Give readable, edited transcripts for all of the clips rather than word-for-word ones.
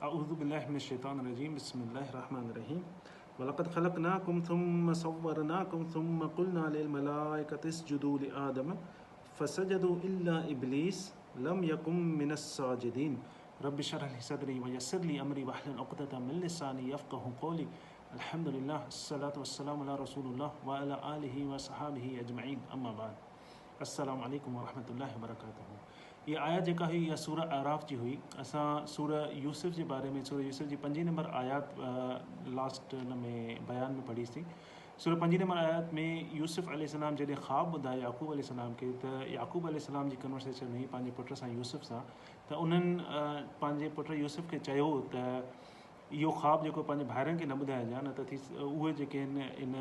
اعوذ بالله من الشيطان الرجيم بسم الله الرحمن الرحيم ولقد خلقناڪم ثم صورناڪم ثم قلنا للملائڪة اسجدوا لآدم فسجدوا الا ابليس لم يڪن من الساجدين رب اشرح لي صدري ويسر لي امري واحلل عقدة من لساني يفقهوا قولي الحمد لله الصلاة والسلام على رسول الله وعلى آله وصحابه اجمعين اما بعد السلام عليڪم ورحمة الله وبرڪاته اها آيت جيڪا هئي اها سورة اعراف جي هئي اسان سورة يوسف جي باري ۾ سورة يوسف جي پنجين نمبر آيات لاسٽ ان ۾ بيان ۾ پڙهي سين سورة پنجين نمبر آيات ۾ يوسف عليه السلام جڏهن خواب ٻڌايو يعقوب عليه السلام کي ته يعقوب عليه السلام جي ڪنورسيشن هئي پنهنجي پٽ سان يوسف سان ته انهن پنهنجي پٽ يوسف کي چيو ته اهو خواب جيڪو پنهنجي ڀائرن کي نه ٻڌائجان نه ته ٿي اهي جيڪي آهن ان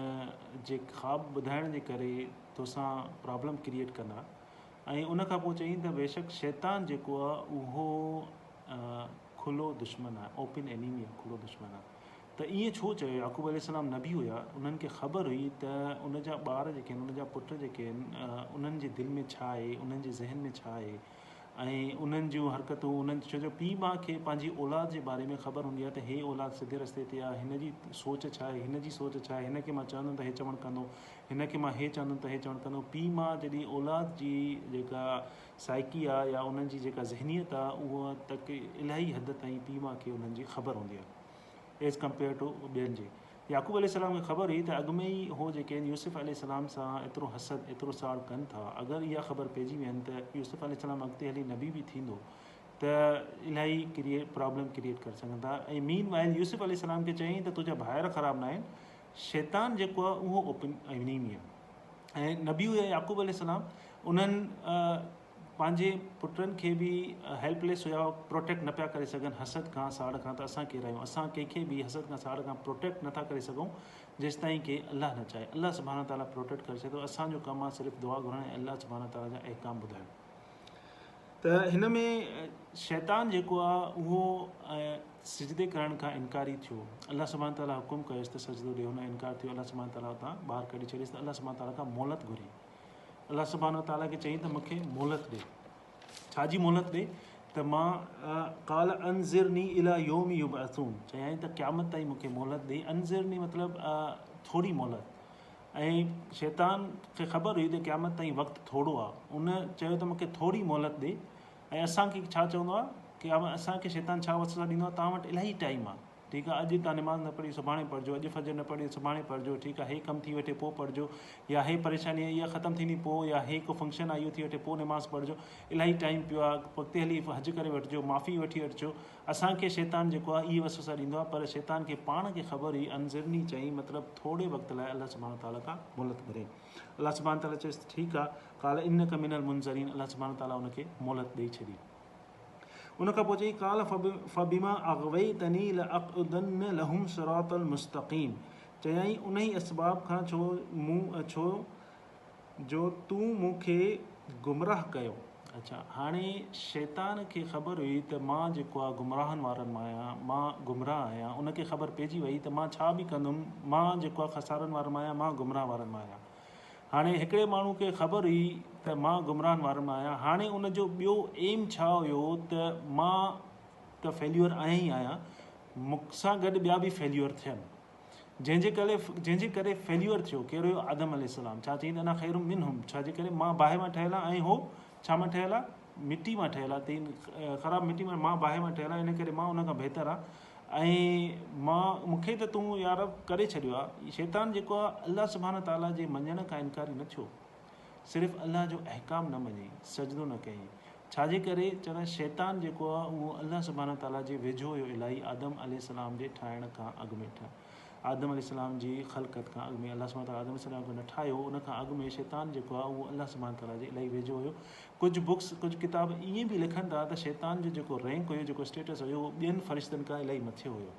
جي خواب ٻڌائڻ جي ڪري توسان پرابلم ڪريئيٽ ڪندا ۽ ان کان پوء چيائين ته بيشڪ شيطان جيڪو آهي اهو کلو دشمن آهي اوپن اينيمي آهي کلو دشمن آهي ته ائين ڇو چيو يعقوب عليه السلام نبي هيا انهن کي خبر هئي ته ان جا ٻار جيڪي آهن ان جا پٽ جيڪي آهن انهن جي دل ۾ ڇا آهي انهن جي ذهن ۾ ڇا آهي ۽ انهن جون حرڪتون انهن ڇو جو پيء ماء کي پنهنجي اولاد جي باري ۾ خبر هوندي آهي ته هي اولاد سڌي رستي تي آهي هن جي سوچ ڇا آهي هن جي سوچ ڇا آهي هن کي مان چوندم ته هي چوڻ ڪندو هن کي مان هي چوندم ته هي چوڻ ڪندو پيء ماء جڏهن اولاد جي جيڪا سائيڪي آهي يا انهن جي جيڪا ذهنيت آهي اها تڪ الاهي حد تائين پيء ماء کي انهن جي خبر هوندي آهي ايز ڪمپيئر ٽو ٻين جي يعقوب عليه السلام کي خبر هئي ته اڳ ۾ ئي هو جيڪي آهن يوسف عليه السلام سان ايترو حسد ايترو ساڙ ڪن ٿا اگر اها خبر پئجي وين ته يوسف عليه السلام اڳتي هلي نبي به ٿيندو ته الاهي ڪريئيٽ پرابلم ڪريئيٽ ڪري سگهن ٿا ۽ مين وائل يوسف عليه السلام کي چيائين ته تنهنجا ڀائر خراب نه آهن شيطان جيڪو آهي اهو اوپن اينيمي آهي ۽ نبي هيا يعقوب عليه السلام انهن پنهنجي پٽن کي به هيلپ ليس هيا پروٽيڪٽ نه پيا ڪري سگهن حسد کان ساڙ کان ته اسان ڪير آهيون اسان ڪنهن کي به حسد کان ساڙ کان پروٽيڪٽ نٿا ڪري سگهون جيستائين ڪي الله نه چاهي الله سبحانه تعالٰي پروٽيڪٽ ڪري سگهي ٿو اسان جو ڪم آهي صرف دعا گهرڻ ۽ الله سبحانه تعالٰي جا احڪام ٻڌائڻ ته هن ۾ شيطان جيڪو آهي اهو سجدي ڪرڻ کان انڪاري ٿيو الله سبحانه تعالٰي حڪم ڪيس ته سجدو ڏي هن انڪار ٿيو الله سبحانه تعالٰي اتان ٻاهر ڪڍي ڇڏيس ته الله سبحانه تعالٰي کان مهلت گهري الله سبحانه وتعاليٰ کي چيائين ته مون کي مهلت ڏي. ڇا جي مهلت ڏي؟ ته مان قال انظرني الي يوم يبعثون چيائين ته قيامت تائين مون کي مهلت ڏي. انظرني مطلب ٿوري مهلت ۽ شيطان کي خبر هئي ته قيامت تائين وقت ٿورو آهي. ان چيو ته مون کي ٿوري مهلت ڏي ۽ اسان کي ڇا چوندو آهي؟ قيامت اسان کي شيطان ڇا وسوسا ڏيندو آهي؟ توهان وٽ الاهي ٽائيم آهي. ٺيڪ آ اڄ توهان نماز نه پڙهي سڀاڻي پڙهجو اڄ فجر نه پڙهي سڀاڻي پڙهجو ٺيڪ آ هي ڪم ٿي وٺي پوء پڙهجو يا هي پريشاني آ اها ختم ٿيندي پوء يا هي ڪو فنڪشن آ اهو ٿي وٺي پوء نماز پڙهجو الاهي ٽائيم پيو آ پڳتي هلي حج ڪري وٺجو معافي وٺي وٺجو اسان کي شيطان جيڪو آ اهي وسوسا ڏيندو آ پر شيطان کي پاڻ کي خبر هئي انظرني چئين مطلب ٿوري وقت لاء الله سبحانه وتعالي کان مهلت گهري الله سبحانه وتعالي چيس ٺيڪ آ قال انک من المنظرين الله سبحانه وتعالي ان کي مهلت ڏئي ڇڏي. ان کان پوء چيائين قال فبما اغويتني لاقعدن لهم صراط المستقيم چيائين انهي اسباب کان ڇو مون ڇو جو تون مون کي گمراهه ڪيو. اڇا هاڻي شيطان کي خبر هئي ته مان جيڪو آ گمراهن وارن مان آهيان مان گمراهه آهيان ان کي خبر پئجي وئي ته مان ڇا به ڪندم مان جيڪو آ خسارن وارن مان آهيان مان گمراهه وارن مان آهيان هاڻي هڪڙي ماڻهو کي خبر هئي ته مان گمراهن وارن مان آهيان، هاڻي ان جو ٻيو ايم ڇا هيو ته مان ته فيليور آهيان ئي آهيان، مون سان گڏ ٻيا به فيليور ٿين. جنهن جي ڪري جنهن جي ڪري فيليور ٿيو، ڪير هيو؟ آدم عليه السلام. ڇا چيائين ته انا خير منهم، ڇا جي ڪري مان باهه مان ٺهيل آهيان ۽ هو ڇا مان ٺهيل آهي؟ مٽي مان ٺهيل آهي، تين خراب مٽي مان، مان باهه مان ٺهيل آهيان، ان ڪري مان ان کان بهتر آهيان ۽ مان مون کي ته تون يا رب ڪري ڇڏيو آهي. شيطان جيڪو آهي الله سبحانه تعاليٰ جي مڃڻ کان انڪاري نه ٿيو، صرف الله جو احڪام نه مڃيائين، سجدو نه ڪيائين، ڇا جي ڪري چوندا آهن شيطان جيڪو آهي اهو الله سبحانه تعاليٰ جي ويجهو هيو الاهي آدم عليه السلام جي ٺاهڻ کان اڳ ۾ آدم عليه السلام جي خلقت کان اڳ ۾ الله سبحانه تعاليٰ آدم عليه السلام کي نه ٺاهيو ان کان اڳ ۾ شيطان جيڪو آهي اهو الله سبحانه تعاليٰ جي الاهي ويجهو هيو. ڪجهه بڪس ڪجهه ڪتاب ائين به لکن ٿا ته شيطان جو جيڪو رينڪ هيو جيڪو اسٽيٽس هيو اهو ٻين فرشتن کان الاهي مٿي هيو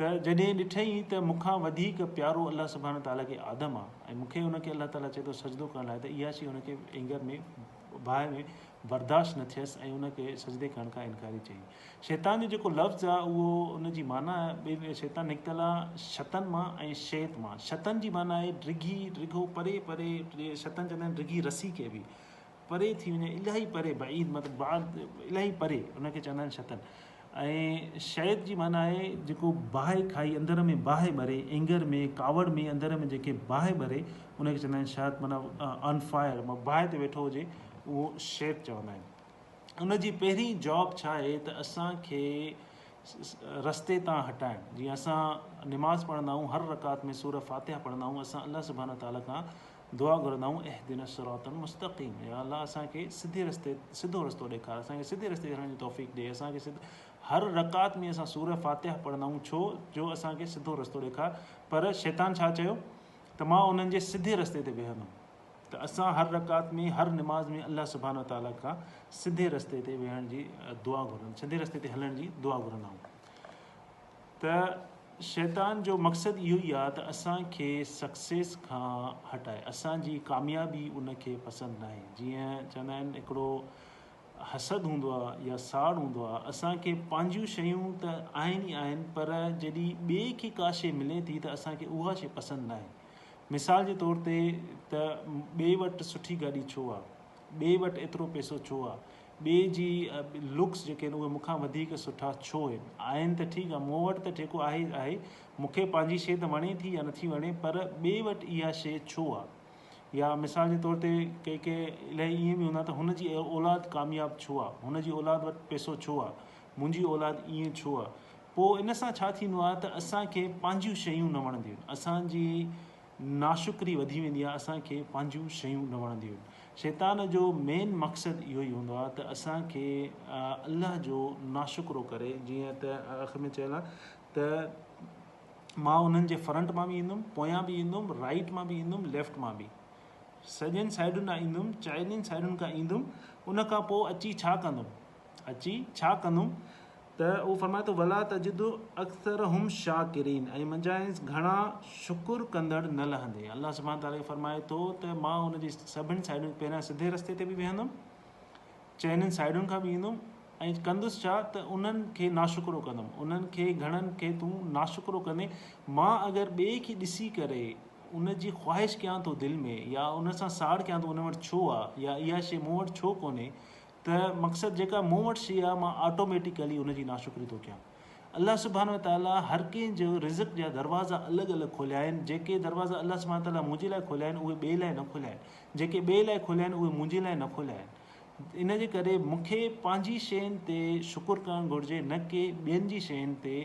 ته جڏهن ڏٺئي ته مون کان وڌيڪ پيارو الله سبحانه تعاليٰ کي آدم آهي ۽ مون کي ان کي الله تعاليٰ چئي ٿو سجدو ڪرڻ لاء ته اها شيء ان کي اينگر ۾ باهه ۾ برداشت نه ٿيس ۽ ان کي سجدي ڪرڻ کان انڪاري چيائين. شيطان جو جيڪو لفظ آ اهو ان جي معنيٰ ٻن شيطان نڪتل آ شطن مان ۽ شيط مان. شطن جي معنيٰ آهي ڊگهي، ڊگهو، پري پري، شطن چوندا آهن ڊگهي رسي کي به، پري ٿي وڃي، الاهي پري، بعيد مطلب بعد الاهي پري ان کي چوندا آهن شطن. ۽ شيط جي معنيٰ آهي جيڪو باهه کائي اندر ۾ باهه ٻري، اينگر ۾، ڪاوڙ ۾ اندر ۾ جيڪي باهه ٻري ان کي چوندا آهن شيط معنيٰ آن فائر باهه تي ويٺو هجي اهو شيط چوندا آهن. ان جي پهرين جاب ڇا آهي ته اسان کي رستي تان هٽائڻ. جيئن اسان نماز پڙهندا آهيون هر رڪعت ۾ سوره فاتحه پڙهندا آهيون اسان الله سبحانه وتعاليٰ کان دعا گهرندا آهيون اهدنا الصراط المستقيم يا الله اسان کي سڌي رستي سڌو رستو ڏيکار اسان کي سڌي رستي هلڻ جي توفيق ڏي اسان کي سڌ هر رڪعت ۾ اسان سوره فاتحه پڙهندا آهيون ڇو جو اسان کي سڌو رستو ڏيکار پر شيطان ڇا چيو ته مان انهن جي سڌي رستي تي ويهندم ته اسان هر رڪعت ۾ هر نماز ۾ الله سبحانه وتعاليٰ کان سڌي رستي تي ويهڻ جي دعا گهرن سڌي رستي تي هلڻ جي دعا گهرندا آهيون ته شيطان جو مقصد اهو ئي آهي ته اسان کي سڪسيس کان هٽائي، اسان جي ڪاميابي ان کي پسند ناهي. جيئن چوندا آهن هڪڙو حسد هوندو آهي يا ساڙ هوندو آهي، اسان کي پنهنجيون شيون ته آهن ئي آهن پر جڏهن ٻئي کي ڪا شيء ملي ٿي ته اسان کي اها شيء پسند ناهي. مثال جي طور تي ته ٻئي وٽ سٺي گاڏي ڇو آهي؟ ٻئي وٽ ايترو پئسو ڇو آ؟ ٻئي جي لڪس جيڪي آهن اهي مون کان وڌيڪ سٺا ڇو آهن؟ آهن ته ٺيڪ آ مون وٽ ته ٺيڪو آهي ئي آهي، مون کي پنهنجي شيء ته وڻي ٿي يا نٿي وڻي پر ٻئي وٽ اها شيء ڇو آ؟ يا مثال جي طور تي ڪي ڪي الاهي ائين به هوندا ته هن جي اولاد ڪامياب ڇو آ؟ هن جي اولاد وٽ پئسو ڇو آ؟ منهنجي اولاد ائين ڇو آ؟ پوء ان سان ڇا ٿيندو آ ته اسان کي پنهنجيون شيون نه وڻنديون آهن، اسان جي ناشڪري وڌي ويندي آهي اسان کي پنهنجون شيون نه وڻنديون آهن شيطان جو مين مقصد اهو ئي هوندو آهي ته اسان کي الله جو ناشڪرو ڪري جيئن ته آخر ۾ چيل آهي ته مان انهن جي فرنٽ مان به ايندم پويان به ايندم رائٽ مان به ايندم ليفٽ مان به سڄن سائيڊن کان ايندم چئني سائيڊن کان ايندم ان کان پوء اچي ڇا ڪندم اچي ڇا ڪندم ته اهو فرمائي ٿو ولا تجد اڪثرهم شاڪرين ۽ منجهائنس گهڻا شڪر ڪندڙ نه لهندين. الله سبحانه تعالٰي فرمائي ٿو ته مان ان جي سڀني سائيڊن پهريان سڌي رستي تي به ويهندم، چئنين سائيڊن کان به ايندم ۽ ڪندس ڇا ته انهن کي ناشڪرو ڪندم، انهن کي گهڻن کي تون ناشڪرو ڪندين، مان اگر ٻئي کي ڏسي ڪري ان جي خواهش ڪيان ٿو دل ۾ يا ان سان ساڙ ڪيان ٿو ان وٽ ڇو آ يا اها شيء مون وٽ ڇو ڪونهي ته مقصد جيڪا مون وٽ شيء آهي مان آٽوميٽيڪلي ان جي ناشڪري ٿو ڪيان. الله سبحانه وتعاليٰ هر ڪنهن جو رزق جا دروازا الڳ الڳ کوليا آهن، جيڪي دروازا الله سبحانه وتعاليٰ منهنجي لاء کوليا آهن اهي ٻئي لاء نه کوليا آهن، جيڪي ٻئي لاء کوليا آهن اهي منهنجي لاء نه کوليا آهن. ان جي ڪري مون کي پنهنجي شين تي شڪر ڪرڻ گهرجي نه ڪي ٻين جي شين تي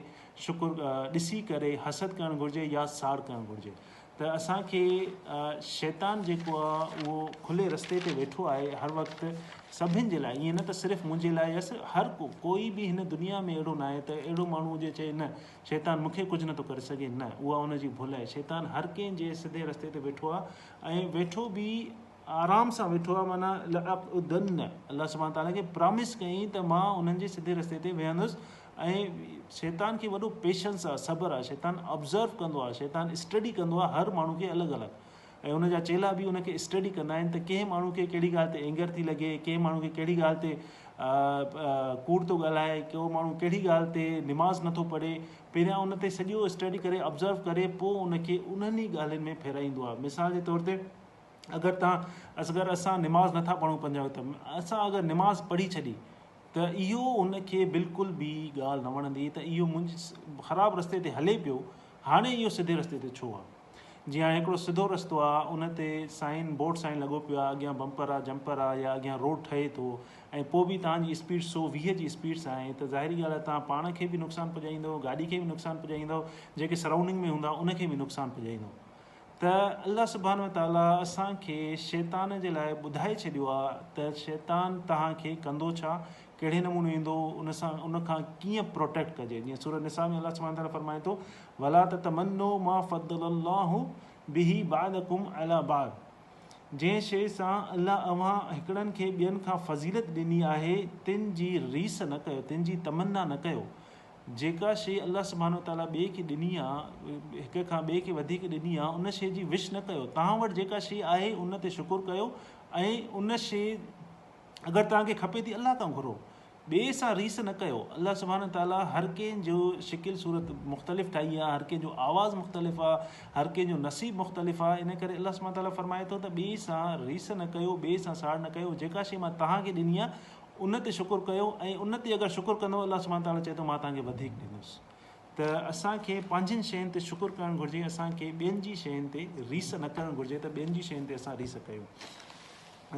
شڪر ڏسي ڪري حسد ڪرڻ گهرجي يا ساڙ ڪرڻ گهرجي. ته اسان کي شيطان جيڪو آ اهو کلي رستي تي ويٺو آهي هر وقت سڀن جي لاء ائين نه ته صرف منهنجي لاء يا صرف هر ڪو ڪوئي به هن دنيا ۾ اهڙو ناهي ته اهڙو ماڻهو هجي چئي نه شيطان مون کي ڪجهه نٿو ڪري سگهي نه اها ان جي ڀل آهي شيطان هر ڪنهن جي سڌي رستي تي ويٺو آ ۽ ويٺو به آرام سان ويٺو آهي معنيٰ لأقعدن الله سبحانه وتعالٰي کي پرامس ڪيائين ته مان انهن جي سڌي رستي تي ويهندس ۽ شيطان کي وڏو پيشنس آهي صبر آهي شيطان آبزرو ڪندو آهي شيطان اسٽڊي ڪندو آهي هر ماڻهو کي الڳ الڳ ۽ ان جا چيلا به ان کي اسٽڊي ڪندا آهن ته ڪنهن ماڻهو کي ڪهڙي ڳالهه تي اينگر ٿي لڳي ڪنهن ماڻهو کي ڪهڙي ڳالهه تي ڪوڙ ٿو ڳالهائي ڪو ماڻهو ڪهڙي ڳالهه تي نماز نٿو پڙهي پهريان ان تي سڄو اسٽڊي ڪري آبزرو ڪري پوء ان کي انهن ئي ڳالهين ۾ ڦيرائيندو آهي مثال جي طور تي اگر تان اگر اسان نماز نٿا پڙهون پنج وقت اسان اگر نماز پڙهي ڇڏي ته اهو ان کي بلڪل به ڳالهه نه وڻندي ته اهو منهنجي خراب رستي تي هلي پيو هاڻي اهو سڌي رستي تي ڇو آ جيئن هاڻي هڪڙو سڌو رستو آ ان تي سائن بورڊ سائن لڳو پيو آ اڳيان بمپر آ جمپر آ يا اڳيان روڊ ٺهي ٿو ۽ پوء به توهان جي اسپيڊ 120 جي اسپيڊ سان آهي ته ظاهري ڳالهه آ توهان پاڻ کي به نقصان پڄائيندو گاڏي کي به نقصان پڄائيندو جيڪي سرائونڊنگ ۾ هوندا ان کي به نقصان پڄائيندو ته الله سبحانه وتعاليٰ اسان کي شيطان جي لاء ٻڌائي ڇڏيو آهي ته شيطان توهان کي ڪندو ڇا، ڪهڙي نموني ايندو، ان سان ان کان ڪيئن پروٽيڪٽ ڪجي، جيئن سورة نساء ۾ الله سبحانه وتعاليٰ فرمائي ٿو، ولا تتمنوا ما فضل الله به بعضڪم علي بعض جنهن شيء سان الله اوهان هڪڙن کي ٻين کان فضيلت ڏني آهي تن جي ريس نه ڪيو، تن جي تمنا نه ڪيو. جيڪا شيء الله سبحانه وتعاليٰ ٻئي کي ڏني آ، هڪ کان ٻئي کي وڌيڪ ڏني آ، ان شيء جي وش نه ڪيو. توهان وٽ جيڪا شيء آهي ان تي شڪر ڪيو ۽ ان شيء اگر توهان کي کپي ٿي الله کان گهرو. ٻئي سان ريس نه ڪيو. الله سبحانه وتعاليٰ هر ڪنهن جو شڪل صورت مختلف ٺاهي آ، هر ڪنهن جو آواز مختلف آ، هر ڪنهن جو نصيب مختلف آ، ان ڪري الله سبحانه وتعاليٰ فرمائي ٿو ته ٻئي سان ريس نه ڪيو، ٻئي سان ساڙ نه ڪيو، جيڪا شيء مان توهان کي ڏني آ، ان تي شڪر ڪيو ۽ ان تي اگر شڪر ڪندؤ الله سبحانه تعاليٰ چئي ٿو مان توهان کي وڌيڪ ڏيندس ته اسان کي پنهنجين شين تي شڪر ڪرڻ گهرجي اسان کي ٻين جي شين تي ريس نه ڪرڻ گهرجي ته ٻين جي شين تي اسان ريس ڪيون.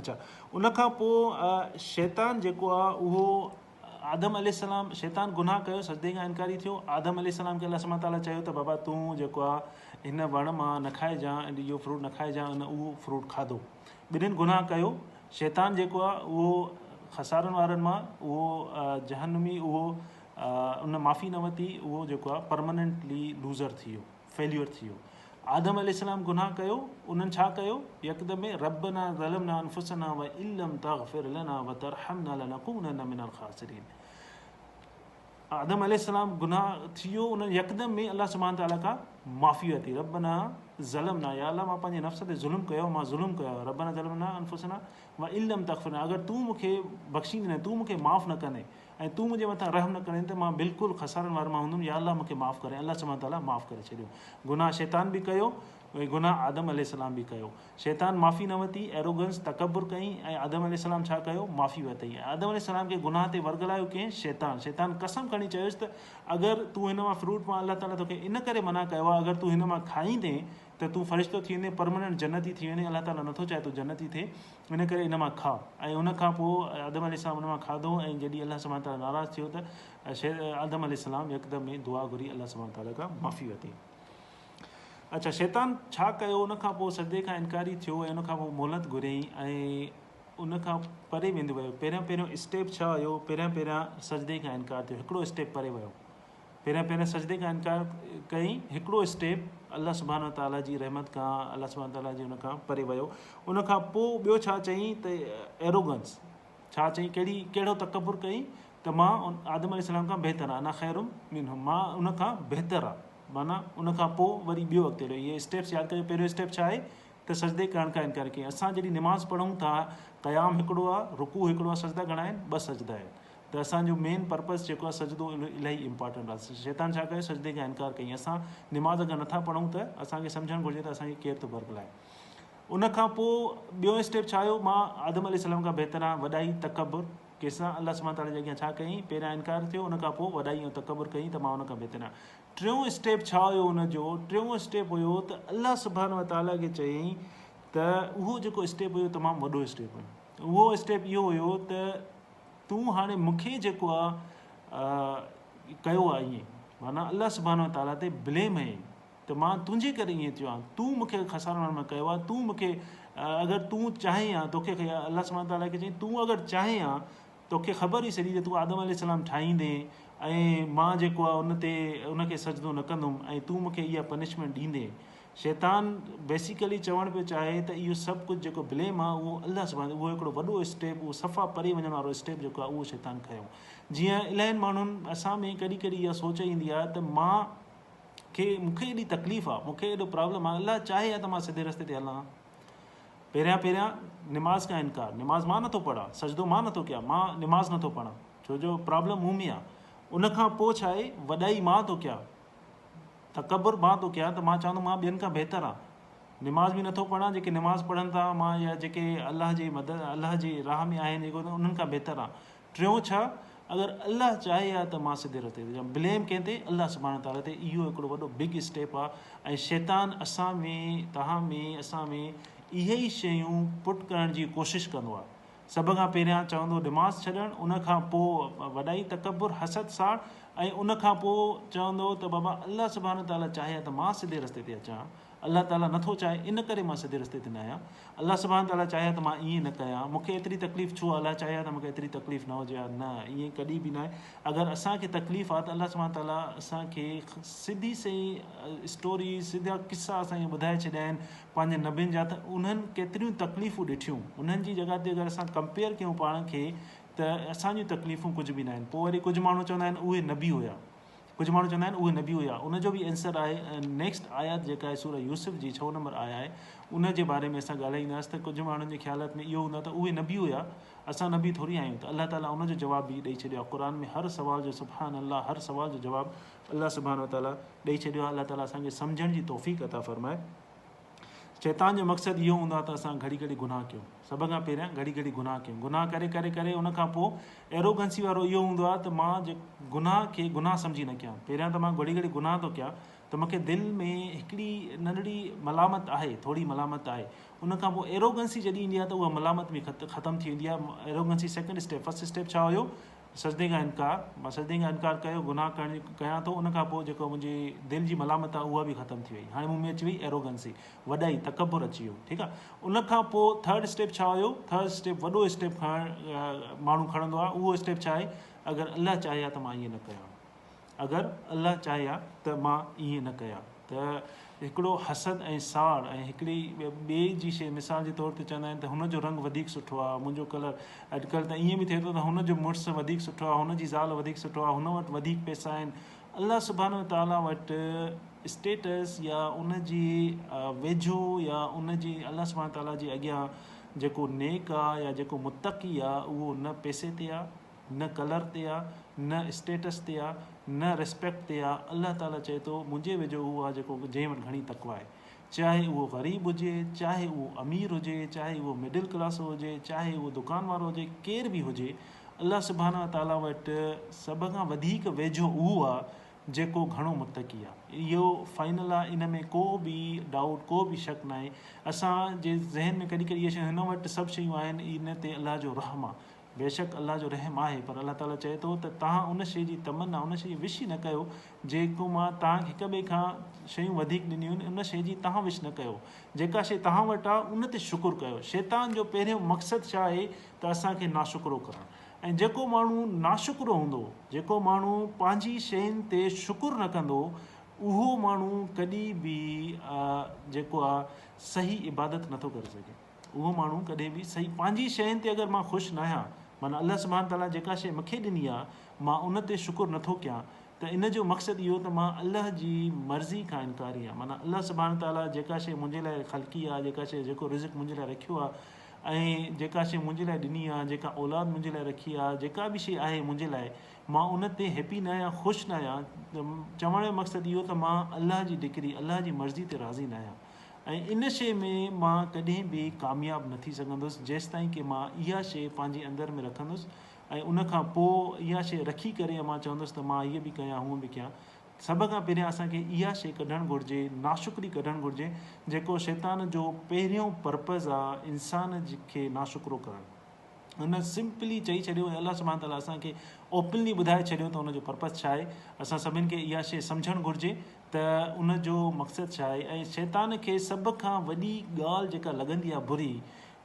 اڇا ان کان پوء شيطان جيڪو آ اهو آدم عليه السلام شيطان گناهه ڪيو سجدي کان انڪاري ٿيو آدم عليه السلام کي الله سبحانه تعاليٰ چيو ته بابا تون جيڪو آ هن وڻ مان نه کائجان ۽ اهو فروٽ نه کائجان ان اهو فروٽ کاڌو ٻنهين گناهه ڪيو شيطان جيڪو آ اهو خسارن وارن مان اهو جهنمي اهو ان معافي نه ورتي اهو جيڪو آ پرماننٽلي لوزر ٿي ويو فيليور ٿي ويو. آدم عليه السلام گناهه ڪيو، انهن ڇا ڪيو؟ يڪدم ۾ ربنا ظلمنا انفسنا وان لم تغفر لنا وترحمنا لنڪونن من الخاسرين. آدم عليه السلام گناهه ٿي ويو، انهن يڪدم ۾ الله سبحانه تعالٰي کان معافي ورتي، ربنا ظلمنا يا الله مان پنهنجي نفس تي ظلم ڪيو، مان ظلم ڪيو، ربنا ظلمنا انفسنا وان لم تغفر لنا اگر تون مون کي بخشيندين نه، تون مون کي معاف نه ڪندين ۽ تون منهنجي مٿان رحم نه ڪرين ته مان بلڪل خسارن وارن مان هوندم، يا الله مون کي معاف ڪر ۽ الله سبحانه وتعاليٰ معاف ڪري ڇڏيو. گناهه شيطان به ڪيو ۽ گناهه آدم عليه السلام به ڪيو. شيطان معافي نه ورتي، Arrogance، تڪبر ڪيائين ۽ آدم عليه السلام ڇا ڪيو؟ معافي ورتائين ۽ آدم عليه السلام کي گناهه تي ورغلايو ڪنهن؟ شيطان. شيطان قسم کڻي چيس ته اگر تون هن مان فروٽ مان الله تعاليٰ توکي ان ڪري منع ڪيو آهي اگر تون هن مان کائيندين ته تون فرشتو ٿي ويندين، پرماننٽ جنتي ٿي ويندين، الله تعاليٰ نٿو چاهي تون جنتي ٿئي، ان ڪري ان مان کاء. ۽ ان کان پوء آدم عليه السلام ان مان کاڌو ۽ جڏهن الله سبحانه تعاليٰ ناراض ٿيو ته آدم عليه السلام يڪدم ۾ دعا گهري الله سبحانه تعاليٰ کان معافي ورتي. اڇا شيطان ڇا ڪيو ان کان پوء سجدي کان انڪاري ٿيو ۽ ان کان پوء مهلت گهريائين ۽ ان کان پري ويندو ويو. پهريان پهريون اسٽيپ ڇا هيو؟ پهريان پهريان سجدي کان انڪار ٿيو، هڪڙو اسٽيپ پري ويو. پهريان پهريان سجدي کان انڪار ڪيائين هڪڙو اسٽيپ الله سبحانه وتعالي جي رحمت کان الله سبحانه وتعالي جي ان کان پري ويو ان کان پوء ٻيو ڇا چيائين ته ايروگنس ڇا چيائين ڪهڙي ڪهڙو تڪبر ڪيائين ته مان آدم عليه السلام کان بهتر آهيان انا خير منه مان ان کان بهتر آهيان معنيٰ ان کان پوء وري ٻيو اڳتي هليو اهي اسٽيپس ياد ڪجو پهريون اسٽيپ ڇا آهي ته سجدي ڪرڻ کان انڪار ڪيائين اسان جڏهن نماز پڙهون ٿا قيام هڪڙو آهي رڪوع هڪڙو آهي سجدا گهڻا آهن ٻه سجدا آهن ته اسان جو مين پرپز جيڪو آهي سجدو الاهي امپارٽنٽ آهي شيطان ڇا ڪيو سجدي کان انڪار ڪيائين اسان نماز اگر نٿا پڙهون ته اسان کي سمجهڻ گهرجي ته اسان کي ڪير ٿو برغلائي ان کان پوء ٻيو اسٽيپ ڇا آيو مان آدم عليه السلام کان بهتر آهيان وڏائي تڪبر ڪنهن سان الله سبحانه تعالي جي اڳيان ڇا ڪيائين پهريان انڪار ٿيو ان کان پوء وڏائي ۽ تڪبر ڪيائين ته مان ان کان بهتر آهيان ٽيون اسٽيپ ڇا هيو ان جو ٽيون اسٽيپ هيو ته الله سبحانه وتعالي کي چيائين ته اهو جيڪو اسٽيپ هيو تمام وڏو اسٽيپ هيو اهو اسٽيپ اهو هيو ته تون هاڻي مون کي جيڪو آ ڪيو آ ائين معنيٰ الله سبحانه وتعاليٰ تي بليم هنيائين ته مان تنهنجي ڪري ائين ٿيو آهيان تون مون کي خسارن ۾ ڪيو آ تون مون کي اگر تون چاهين ها توکي الله سبحانه وتعاليٰ کي چيائين تون اگر چاهين ها توکي خبر هئي سڄي ته تون آدم عليه السلام ٺاهيندين ۽ مان جيڪو آ ان تي ان کي سجدو نه ڪندم ۽ تون مون کي اها پنشمينٽ ڏيندين شيطان بيسيڪلي چوڻ پيو چاهي ته اهو سڀ ڪجهه جيڪو بليم آهي اهو الله سبحانه اهو هڪڙو وڏو اسٽيپ اهو صفا پري وڃڻ وارو اسٽيپ جيڪو آهي اهو شيطان کنيو جيئن الاهين ماڻهن اسان ۾ ڪڏهن ڪڏهن اها سوچ ايندي آهي ته مان کي مون کي ايڏي تڪليف آهي مون کي ايڏو پرابلم آهي الله چاهي ها ته مان سڌي رستي تي هلان ها پهريان پهريان نماز کان انڪار نماز مان نٿو پڙهان سجدو مان نٿو ڪيان مان نماز نٿو پڙهان ڇو جو پرابلم مون ۾ آهي ان کان پوء ڇا آهي وڏائي مان ٿو ڪيان تڪبر مان ٿو ڪيان ته مان چوان ٿو مان ٻين کان بهتر آهيان نماز به نٿو پڙهان جيڪي نماز پڙهن ٿا مان يا جيڪي الله جي مدد الله جي راهه ۾ آهن جيڪو انهن کان بهتر آهيان ٽيون ڇا اگر الله چاهي ها ته مان سڌي رستي تي اچان بليم ڪنهن تي الله سبحانه وتعالي تي اهو هڪڙو وڏو بگ اسٽيپ آهي ۽ شيطان اسان ۾ توهان ۾ اسان ۾ اهي ئي شيون پٽ ڪرڻ جي ڪوشش ڪندو آهي سڀ کان پهريان چوندو نماز ڇڏڻ، ان کان پوء وڏائي، تڪبر، حسد، ساڙ ۽ ان کان پوء چوندو ته بابا الله سبحانه وتعاليٰ چاهي ها ته مان سڌي رستي تي اچان ها، الله تعاليٰ نٿو چاهي ان ڪري مان سڌي رستي تي نه آهيان، الله سبحانه وتعاليٰ چاهي ها ته مان ائين نه ڪيان ها، مون کي ايتري تڪليف ڇو آهي، الله چاهي ها ته مون کي ايتري تڪليف نه هجي ها، نه ائين ڪڏهن به ناهي، اگر اسان کي تڪليف آهي ته الله سبحانه وتعاليٰ اسان کي سڌي سئين اسٽوري، سڌا قصا اسان کي ٻڌائي ڇڏيا آهن، پنهنجي نبين جا ته انهن ڪيتريون تڪليفون ڏٺيون، انهن جي جڳهه تي اگر اسان ڪمپيئر ڪيون پاڻ کي ته اسان جون تڪليفون ڪجهه به ناهن. پوء وري ڪجهه ماڻهو چوندا آهن اهي نبي هيا. ڪجهه ماڻهو چوندا آهن اهي نبي هيا. ان جو به اينسر آهي نيڪسٽ آيات جيڪا آهي سوره يوسف جي ڇهون نمبر آية آهي ان جي باري ۾ اسان ڳالهائينداسين ته ڪجهه ماڻهن جي خيالات ۾ اهو هوندو آهي ته اهي نبي هيا اسان نبي ٿوري آهيون ته الله تعالي ان جو جواب به ڏئي ڇڏيو آهي قرآن ۾ هر سوال جو سبحان الله هر سوال جو جواب الله سبحانه وتعالي ڏئي ڇڏيو آهي الله تعالي اسان کي سمجهڻ جي توفيق عطا فرمائي. شيطان جو مقصد اهو هوندو آهي ته اسان گهڙي گهڙي گناهه ڪيون. سڀ کان پهريان گهڙي گهڙي گناهه ڪيون. گناهه ڪري ڪري ڪري ان کان پوء ايروگنسي وارو اهو هوندو آهي ته مان گناهه کي گناهه سمجهي نه ڪيان. پهريان ته مان گهڙي گهڙي گناهه ٿو ڪيان ته مون کي دل ۾ هڪڙي ننڍڙي ملامت آهي، ٿوري ملامت آهي. ان کان پوء ايروگنسي جڏهن ايندي آهي ته اها ملامت به ختم ٿي ويندي آهي. Arrogancy second step, first step ڇا هيو؟ سجدي کان انڪار، مان سجدي کان انڪار ڪيو، گناهه ڪرڻ ڪيان ٿو، ان کان پوء جيڪو منهنجي دل جي ملامت آهي اها به ختم ٿي وئي. هاڻي مون ۾ اچي وئي ايروگنسي، وڏائي، تڪبر اچي ويو، ٺيڪ آهي. ان کان پوء ٿرڊ اسٽيپ ڇا هيو؟ ٿرڊ اسٽيپ وڏو اسٽيپ کڻڻ ماڻهو کڻندو آهي، اهو اسٽيپ ڇا آهي؟ اگر الله چاهي ها ته مان ائين نه ڪيان ها. اگر الله چاهي ها ته مان ائين نه ڪيان ته هڪڙو حسد ۽ ساڙ ۽ هڪڙي ٻئي جي شيء مثال جي طور تي چوندا آهن ته هن جو رنگ وڌيڪ سٺو آهي منهنجو ڪلر اڄڪلهه ته ائين به ٿئي ٿو ته هن جو مڙس وڌيڪ سٺو آهي هن جي زال وڌيڪ سٺو آهي هن وٽ وڌيڪ پئسا آهن الله سبحانه وتعاليٰ وٽ اسٽيٽس يا ان جي ويجهو يا ان جي الله سبحانه وتعاليٰ جي اڳيان جيڪو نيڪ آهي يا جيڪو متقي آهي اهو نه پئسي تي آهي نه ڪلر تي آ، نه اسٽيٽس تي آ، نه ريسپيڪٽ تي آ، الله تعالي چئي ٿو منهنجي ويجهو اهو آ جيڪو جنهن وٽ گهڻي تقويٰ آهي. چاهي اهو غريب هجي، چاهي اهو امير هجي، چاهي اهو مڊل ڪلاس هجي، چاهي اهو دڪان وارو هجي، ڪير به هجي، الله سبحانه وتعالي وٽ سڀ کان وڌيڪ ويجهو اهو آ جيڪو گهڻو متقي آ. اهو فائنل آ ان ۾ ڪو به ڊائوٽ ڪو به شڪ ناهي. اسان جي ذهن ۾ ڪڏهن ڪڏهن اهي شيون هن وٽ سڀ شيون آهن ان تي الله جو رحم آ. بيشڪ الله جو رحم آهي پر الله تعالي چئي ٿو ته توهان ان شيء جي تمنا، ان شيء جي وش ئي نه ڪيو جيڪو مان توهان کي هڪ ٻئي کان شيون وڌيڪ ڏنيون آهن ان شيء جي توهان وش نه ڪيو. جيڪا شيء توهان وٽ آهي ان تي شڪر ڪيو. شيطان جو پهريون مقصد ڇا آهي ته اسان کي ناشڪرو ڪرڻ ۽ جيڪو ماڻهو ناشڪرو هوندو، جيڪو ماڻهو پنهنجي شين تي شڪر نه ڪندو اهو ماڻهو ڪڏهن به جيڪو آهي صحيح عبادت نٿو ڪري سگهي. اهو ماڻهو ڪڏهن به صحيح پنهنجي شين تي اگر مان خوش ناهيان معنيٰ الله سبحانه تعاليٰ جيڪا شيء مونکي ڏني آهي مان ان تي شڪر نٿو ڪيان ته ان جو مقصد اهو ته مان الله جي مرضي کان انڪاري آهيان معنيٰ الله سبحانه تعاليٰ جيڪا شيء منهنجي لاء خلقي آهي جيڪا شيء جيڪو رزق منهنجي لاء رکيو آهي ۽ جيڪا شيء منهنجي لاء ڏني آهي جيڪا اولاد منهنجي لاء رکي آهي جيڪا به شيء آهي منهنجي لاء مان ان تي هيپي نه آهيان خوش نه آهيان چوڻ جو مقصد اهو ته مان الله جي ڊڪري الله جي مرضي تي راضي نه آهيان ۽ ان شيء ۾ مان ڪڏهن به ڪامياب نه ٿي سگهندس جيستائين ڪي مان اها شيء پنهنجي اندر ۾ رکندس ۽ ان کان پوء اها شيء رکي ڪري مان چوندس ته مان هيء به ڪيان هونء به ڪيان. سڀ کان پهريان اسان کي اها شيء ڪڍڻ گهرجي، ناشڪري ڪڍڻ گهرجي جيڪو شيطان جو پهريون پرپز آ انسان کي ناشڪرو ڪرڻ. هن سمپلي چئي ڇڏيو ۽ الله سبحانه تعالٰي اسان کي اوپنلي ٻڌائي ڇڏيو ته ان جو پرپز ڇا آهي. اسان سڀن کي اها شيء سمجهڻ گهرجي ته ان جو مقصد ڇا آهي ۽ شيطان کي سڀ کان وڏي ڳالهه جيڪا لڳندي آهي بري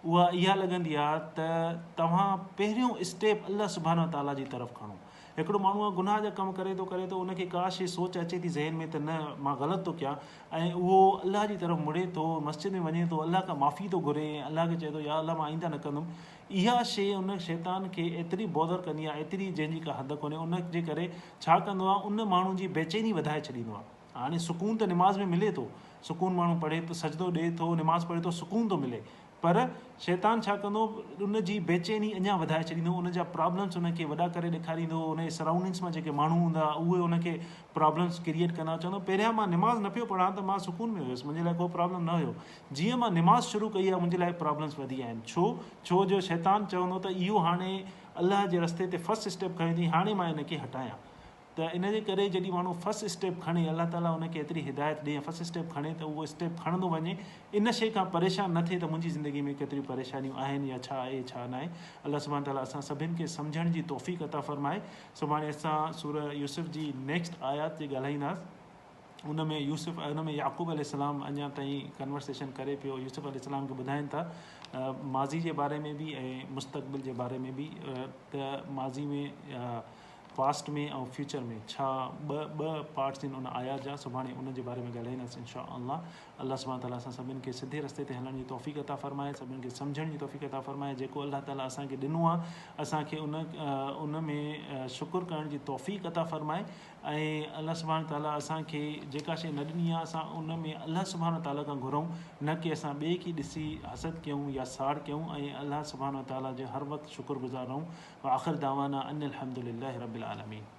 اها اها لڳندي آهي ته توهان پهريون اسٽيپ الله سبحانه تعالٰي جي طرف کڻو. هڪڙو ماڻهو آهي گناهه جا ڪم ڪري ٿو ڪري ٿو ان کي ڪا شيء سوچ اچي ٿي ذهن ۾ ته نه مان غلط ٿو ڪيان ۽ اهو الله جي طرف مڙي ٿو مسجد ۾ وڃي ٿو الله کان معافي ٿو گهري ۽ الله کي چئي ٿو يا الله مان آئنده نه ڪندم اها شيء ان شيطان کي ايتري بودر ڪندي آهي ايتري جنهن جي ڪا حد ڪونهي ان جي ڪري ڇا ڪندو آهي ان ماڻهو جي بيچيني وڌائي ڇڏيندو آهي هاڻي سڪون ته نماز ۾ ملي ٿو سڪون ماڻهو پڙهي ٿو سجدو ڏئي ٿو نماز پڙهي ٿو سڪون ٿو ملي پر شيطان ڇا ڪندو ان جي بيچيني اڃا وڌائي ڇڏيندو ان جا پرابلمس ان کي وڏا ڪري ڏيکاريندو ان جي سرائونڊنگس مان جيڪي ماڻهو هوندا اهي ان کي پرابلمس ڪريئيٽ ڪندا چوندو پهريان مان نماز نه پيو پڙهان ته مان سڪون ۾ هيس منهنجي لاء ڪو پرابلم نه هيو جيئن مان نماز شروع ڪئي آهي منهنجي لاء پرابلمس وڌي آهن ڇو ڇو جو شيطان چوندو ته اهو هاڻي الله جي رستي تي فرسٽ اسٽيپ کنيو اٿئي هاڻي مان ان کي هٽايان ته ان جي ڪري جڏهن ماڻهو فرسٽ اسٽيپ کڻي الله تعالي ان کي ايتري هدايت ڏئي ۽ فرسٽ اسٽيپ کڻي ته اهو اسٽيپ کڻندو وڃي ان شيء کان پريشان نه ٿئي ته منهنجي زندگي ۾ ڪيتريون پريشانيون آهن يا ڇا آهي ڇا ناهي الله سبحانه تعالي اسان سڀن کي سمجهڻ جي توفيق عطا فرمائي سڀاڻي اسان سوره يوسف جي نيڪسٽ آيات تي ڳالهائينداسين ان ۾ يوسف ان ۾ يعقوب عليه السلام اڃا تائين ڪنورسيشن ڪري پيو يوسف عليه السلام کي ٻڌائين ٿا ماضي جي باري ۾ به ۽ مستقبل جي باري ۾ به ته ماضي ۾ پاسٽ ۾ ۽ فيوچر ۾ ڇا ٻه ٻه پارٽس آهن ان آيات جا سڀاڻي ان جي باري ۾ ڳالهائينداسين انشاء الله الله سبحانه تعالٰي اسان سڀن کي سڌي رستي تي هلڻ جي توفيق عطا فرمائي سڀن کي سمجهڻ جي توفيق عطا فرمائي جيڪو الله تعالٰي اسان کي ڏنو آهي اسان کي ان ان ۾ شڪر ڪرڻ جي توفيق عطا فرمائي ۽ الله سبحانه تعالٰي اسان کي جيڪا شيء نه ڏني آهي اسان ان ۾ الله سبحانه تعالٰي کان گهرون نه ڪي اسان ٻئي کي ڏسي حسد ڪيون يا ساڙ ڪيون ۽ الله سبحانه تعالٰي جي هر وقت شڪر گذار رهون وآخر دعوانا ان الحمد لله رب العالمين.